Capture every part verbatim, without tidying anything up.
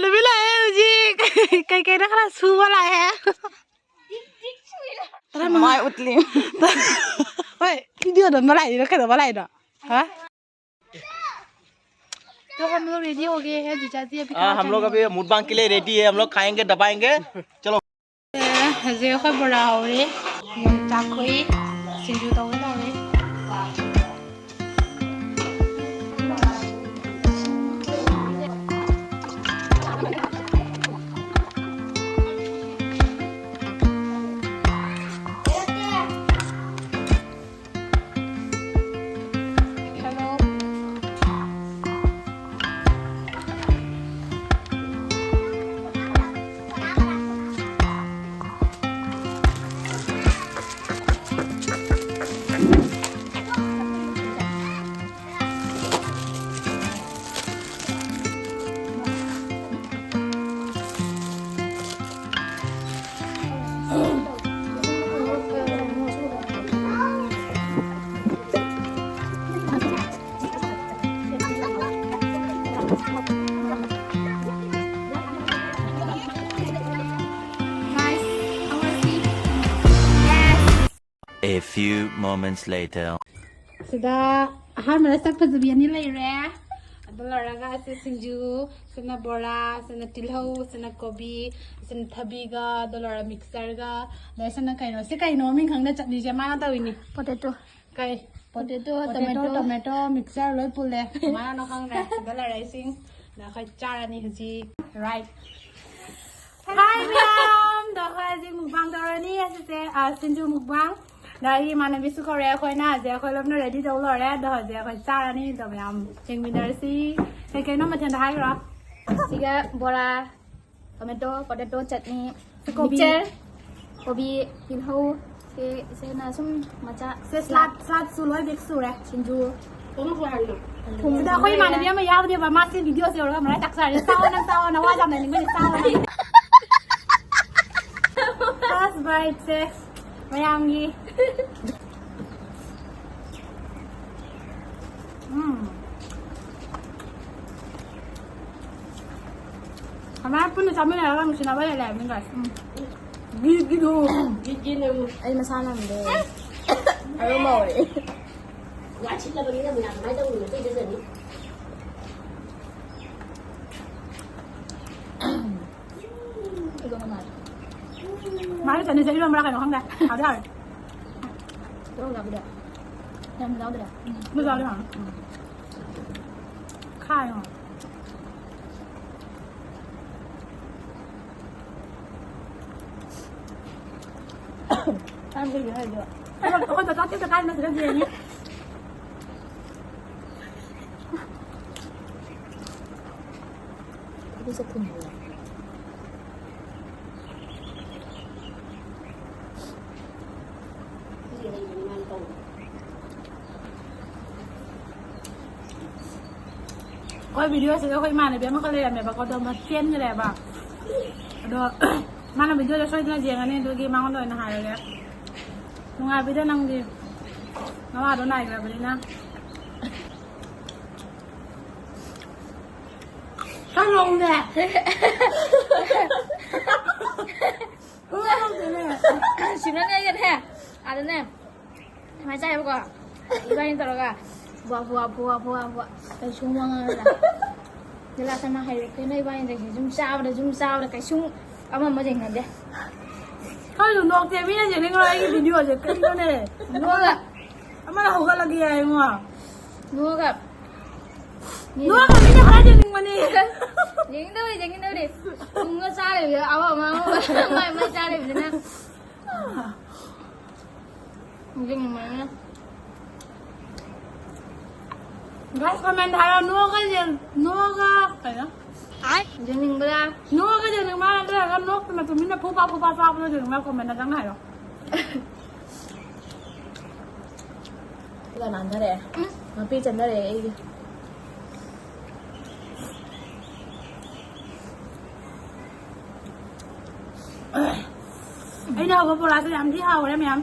ꯅꯨꯄꯤ ꯂꯥꯛꯑꯦ ꯍꯧꯖꯤꯛ꯫ ꯀꯩ ꯀꯩꯅꯣ ꯈꯔ ꯁꯨꯕ ꯂꯥꯛꯑꯦ꯫ ꯇꯔꯥꯃꯉꯥ꯫ ꯃꯥꯏ ꯎꯠꯂꯤ꯫ ꯍꯣꯏ, video ꯅꯝꯕ ꯂꯥꯛꯏꯔꯣ, ꯀꯩꯗꯧꯕ ꯂꯥꯛꯏꯅꯣ? ꯍꯥ? तो हम लोग रेडी हो गए हैं जीजा जी अभी हाँ, खाना हम लोग खाने अभी mukbang के लिए रेडी है, हम लोग खाएंगे, दबाएंगे। चलो। ꯍꯧꯖꯤꯛ ꯑꯩꯈꯣꯏ ꯕꯣꯔꯥ ꯍꯧꯔꯦ, ꯌꯣꯡꯆꯥꯛ ꯈꯣꯛꯏ, ꯁꯤꯡꯖꯨ ꯇꯧꯒꯦ ꯇꯧꯔꯤ꯫ A few moments later. ꯁꯤꯗ ꯑꯍꯥꯟꯕꯗ ꯁꯛ ꯐꯖꯕꯤ ꯑꯅꯤ ꯂꯩꯔꯦ꯫ ꯑꯗꯨ ꯂꯣꯏꯔꯒ ꯁꯤ ꯁꯤꯡꯖꯨ, ꯁꯤꯅ ꯕꯣꯔꯥ, ꯁꯤꯅ ꯇꯤꯜꯍꯧ, ꯁꯤꯅ ꯀꯣꯕꯤ, ꯁꯤꯅ ꯊꯕꯤꯒ, ꯑꯗꯨ ꯂꯣꯏꯔꯒ ꯃꯤꯛꯆꯔꯒ, ꯑꯗꯩ ꯁꯤꯅ ꯀꯩꯅꯣ? ꯁꯤ ꯀꯩꯅꯣ ꯃꯃꯤꯡ ꯈꯪꯗꯦ, ꯆꯠꯅꯤꯁꯦ ꯃꯥꯅ ꯇꯧꯔꯤꯅꯤ꯫ Potato꯫ ꯀꯩ? Potato, potato, tomato꯫ Tomato, mixture ꯂꯣꯏ ꯄꯨꯜꯂꯦ꯫ ꯀꯃꯥꯏꯅꯅꯣ ꯈꯪꯗ꯭ꯔꯦ꯫ ꯁꯤꯗ ꯂꯩꯔꯛꯏꯁꯤꯡ꯫ ꯑꯗ ꯑꯩꯈꯣꯏ ꯆꯥꯔꯅꯤ ꯍꯧꯖꯤꯛ꯫ Right꯫ Hi ꯃꯌꯥꯝ! ꯑꯗꯣ ꯑꯩꯈꯣꯏ ꯍꯧꯖꯤꯛ mukbang ꯇꯧꯔꯅꯤ꯫ ꯑꯁꯤꯁꯦ, ꯑ, ꯁꯤꯡꯖꯨ mukbang꯫ ꯑꯗ ꯑꯩꯒꯤ ꯏꯃꯥꯟꯅꯕꯤꯁꯨ ꯀꯧꯔꯦ꯫ ꯑꯩꯈꯣꯏꯅ ꯍꯧꯖꯤꯛ ꯑꯩꯈꯣꯏ ꯂꯣꯏꯅ ready ꯇꯧ ꯂꯣꯏꯔꯦ꯫ ꯑꯗꯣ ꯍꯧꯖꯤꯛ ꯑꯩꯈꯣꯏ ꯆꯥꯔꯅꯤ꯫ ꯑꯗꯣ ꯃꯌꯥꯝ ꯌꯦꯡꯃꯤꯟꯅꯔꯁꯤ꯫ ꯀꯩ ꯀꯩꯅꯣ ꯃꯊꯦꯜꯗ ꯍꯥꯏꯈ꯭ꯔꯣ? ꯁꯤꯒ ꯕꯣꯔꯥ, tomato, potato chutney, ꯀꯣꯕꯤ꯫ Mixture, ꯀꯣꯕꯤ, ꯇꯤꯜꯍꯧ, ꯁꯦ, ꯁꯤꯅ ꯁꯨꯝ ꯃꯆꯥ ꯁꯦ, salad, salad ꯁꯨ ꯂꯣꯏ mix ꯁꯨꯔꯦ꯫ ꯁꯤꯡꯖꯨ꯫ ꯊꯨꯝ꯫ ꯁꯤꯗ ꯑꯩꯈꯣꯏ ꯏꯃꯥꯟꯅꯕꯤ ꯑꯃ ꯌꯥꯎꯕꯅꯦꯕ, ꯃꯥꯁꯦ video ꯁꯦ ꯌꯧꯔꯒ ꯃꯔꯥꯏ ꯇꯥꯛꯆꯔꯦ꯫ "ꯆꯥꯎ ꯅꯪ, ꯆꯥꯎ, ꯅꯋꯥ ꯌꯥꯝꯅ ꯅꯤꯡꯕꯅꯤ, ꯆꯥꯎ ꯅꯪ꯫" First bite ꯁꯦ ꯃꯌꯥꯝꯒꯤ꯫ ꯎꯝ꯫ ꯑꯗꯨꯃꯥꯏꯅ ꯄꯨꯟꯅ ꯆꯥꯃꯤꯟꯅꯔꯒ ꯅꯨꯡꯁꯤꯅꯕ ꯍꯦꯜꯂꯦ ꯍꯥꯏꯕꯅꯤ, guys. ꯎꯝ꯫ ꯒꯤꯠ ꯒꯤꯗꯣ꯫ ꯒꯤꯠ ꯒꯤꯠ ꯅꯪ꯫ ꯑꯩ ꯃꯁꯥ ꯉꯝꯗꯦ꯫ ꯑꯩ ꯃꯧꯔꯦ꯫ ꯋꯥꯁꯤꯜꯂꯕꯅꯤꯅ ꯃꯌꯥꯝ ꯀꯃꯥꯏꯅ ꯇꯧꯔꯤꯅꯣ? ꯑꯇꯩ ꯆꯠꯇꯅꯤ꯫ ꯃꯥꯒꯤ ꯆꯠꯅꯤ ꯆꯠꯅꯤ ꯃꯔꯥ ꯀꯩꯅꯣ ꯈꯪꯗꯦ꯫ ꯍꯥꯎꯗꯤ ꯍꯥꯎꯋꯦ꯫ ꯇꯧꯔꯒ ꯌꯥꯝ ꯌꯥꯎꯗ꯭ꯔꯦ꯫ ꯃꯣꯏ ꯆꯥꯕꯗꯤ ꯍꯥꯎꯅꯤ꯫ ꯈꯥꯏ ꯍꯥꯎ꯫ ꯀꯥꯏꯗ ꯂꯩꯒꯦ ꯍꯥꯏꯗꯣ? ꯑꯩꯈꯣꯏ ꯗꯗꯥ ꯇꯦꯛꯇ ꯀꯥꯏꯗꯅꯣ ꯁꯤꯗ ꯌꯦꯡꯉꯤ꯫ ꯑꯗꯨ ꯆꯠꯐꯝꯗꯨꯔꯣ? ꯑꯩꯈꯣꯏ video ꯁꯤꯗ ꯑꯩꯈꯣꯏ ꯏꯃꯥꯟꯅꯕꯤ ꯑꯃꯈꯛ ꯂꯩꯔꯝꯃꯦꯕꯀꯣ, ꯑꯗꯣ ꯃꯥ ꯆꯦꯟꯈ꯭ꯔꯦꯕ꯫ ꯑꯗꯣ ꯃꯥꯅ video ꯗ ꯁꯣꯏꯗꯅ ꯌꯦꯡꯉꯅꯤ, ꯑꯗꯨꯒꯤ ꯃꯉꯣꯟꯗ ꯑꯣꯏꯅ ꯍꯥꯏꯔꯒꯦ꯫ ꯅꯨꯡꯉꯥꯏꯕꯤꯗ ꯅꯪꯗꯤ ꯅꯋꯥꯗꯣ ꯅꯥꯏꯈ꯭ꯔꯕꯅꯤꯅ꯫ ꯈꯪꯍꯧꯅꯦ꯫ ꯈꯪꯍꯧꯗꯦꯅꯦ꯫ ꯁꯤꯅꯅꯦ ꯑꯩꯒꯅꯦ꯫ ꯑꯗꯅꯦ꯫ ꯁꯨꯃꯥꯏꯅ ꯆꯥꯏꯌꯦꯕꯀꯣ꯫ ꯏꯕꯥꯅꯤ ꯇꯧꯔꯒ ꯕꯨꯋꯥ, ꯕꯨꯋꯥ, ꯕꯨꯋꯥ, ꯕꯨꯋꯥ, ꯕꯨꯋꯥ꯫ ꯀꯩꯁꯨ ꯋꯥ ꯉꯥꯡꯉꯔꯣꯏ꯫ ꯑꯗ last ꯇ ꯃꯥ ꯍꯩꯔꯛꯇꯦꯅ ꯏꯕꯥꯅꯤꯗꯒꯤ ꯁꯨꯝ ꯆꯥꯕꯗ, ꯁꯨꯝ ꯆꯥꯕꯗ ꯀꯩꯁꯨꯝ ꯑꯃ ꯑꯃ ꯌꯦꯡꯅꯗꯦ꯫ ꯀꯩꯅꯣ ꯅꯣꯛꯇꯦ? ꯃꯤꯅ ꯌꯦꯡꯅꯤꯡꯉꯔꯣꯏ ꯑꯩꯒꯤ video ꯁꯦ꯫ ꯀꯩꯅꯣꯅꯦ? ꯅꯣꯛꯑꯒ ꯑꯃꯅ ꯍꯧꯒꯠꯂꯒꯦ ꯌꯥꯏ ꯏꯉꯣ꯫ ꯅꯣꯛꯑꯒ ꯅꯣꯛꯑꯒ ꯃꯤꯅ ꯈꯔ ꯌꯦꯡꯅꯤꯡꯕꯅꯤ꯫ ꯌꯦꯡꯅꯤꯡꯗꯕꯅꯤ, ꯌꯦꯡꯅꯤꯡꯗꯕꯅꯤ꯫ ꯇꯨꯡꯒ ꯆꯥ ꯂꯩꯕꯗ ꯑꯃ, ꯑꯃ, ꯑꯃ, ꯃꯥꯏ, ꯃꯥꯏ ꯆꯥ ꯂꯩꯕꯗꯨꯅ꯫ ꯌꯦꯡꯅꯤꯡꯕꯅꯤꯅ꯫ Guys, comment ꯊꯥꯔꯣ꯫ ꯅꯣꯛꯑꯒ ꯌꯦꯡ-, ꯅꯣꯛꯑꯒ ꯀꯩꯅꯣ? ꯌꯦꯡꯅꯤꯡꯕ꯭ꯔꯥ? ꯅꯣꯛꯑꯒ ꯌꯦꯡꯅꯤꯡꯕ꯭ꯔꯥ ꯅꯠꯇ꯭ꯔꯒ ꯅꯣꯛꯇꯅ ꯇꯨꯃꯤꯟꯅ ꯐꯨ ꯐꯥ ꯐꯨ ꯐꯥ ꯆꯥꯕꯗꯣ ꯌꯦꯡꯅꯤꯡꯕ꯭ꯔꯥ? Comment ꯗ ꯆꯪꯅ ꯍꯥꯏꯔꯣ꯫ ꯈꯨꯠꯀ ꯅꯥꯟꯊꯔꯛꯑꯦ꯫ ꯎꯝ꯫ ꯃꯄꯤ ꯆꯦꯟꯊꯔꯛꯑꯦ ꯑꯩꯒꯤ꯫ ꯑꯩꯅ ꯍꯧꯕ ꯕꯣꯔꯥꯁꯦ ꯌꯥꯝ ꯊꯤ ꯍꯥꯎꯔꯦ ꯃꯌꯥꯝ꯫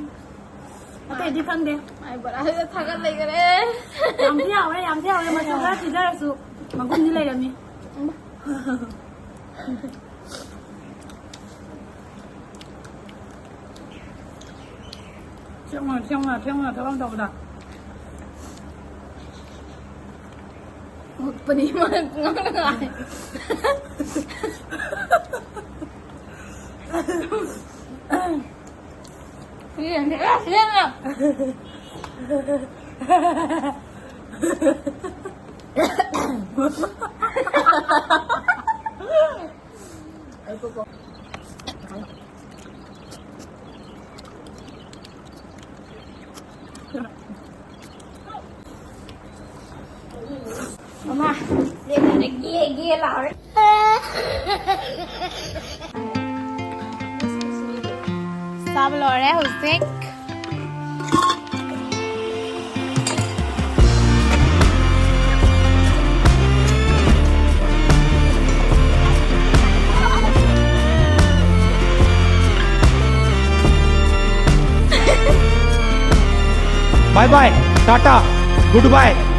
ꯑꯇꯩꯗꯤ ꯈꯪꯗꯦ꯫ ꯃꯥꯏ ꯕꯣꯔꯥꯁꯤꯗ ꯊꯥꯒꯠ ꯂꯩꯈꯔꯦ꯫ ꯌꯥꯝ ꯊꯤ ꯍꯥꯎꯔꯦ, ꯌꯥꯝ ꯊꯤ ꯍꯥꯎꯔꯦ꯫ ꯃꯆꯨ ꯈꯔ ꯊꯤꯖꯔꯁꯨ ꯃꯒꯨꯟꯗꯤ ꯂꯩꯔꯝꯃꯤ꯫ ꯎꯝ꯫ ꯊꯦꯡꯅ, ꯊꯦꯡꯅ, ꯊꯦꯡꯅ ꯊꯕꯛ ꯑꯃ ꯇꯧꯕꯗ꯫ ꯃꯨꯠꯄꯅꯤ ꯃꯥꯅ ꯉꯥꯡꯅꯉꯥꯏ꯫ ꯁꯤꯗꯅꯦ, ꯑꯦ, ꯁꯤꯗꯅꯦ꯫ ꯃꯃꯥ, ꯂꯦꯞꯇꯅ ꯒꯦ ꯒꯦ ꯂꯥꯎꯔꯦ꯫ ꯆꯥꯕ ꯂꯣꯏꯔꯦ ꯍꯧꯖꯤꯛ꯫ Bye bye, tata, goodbye.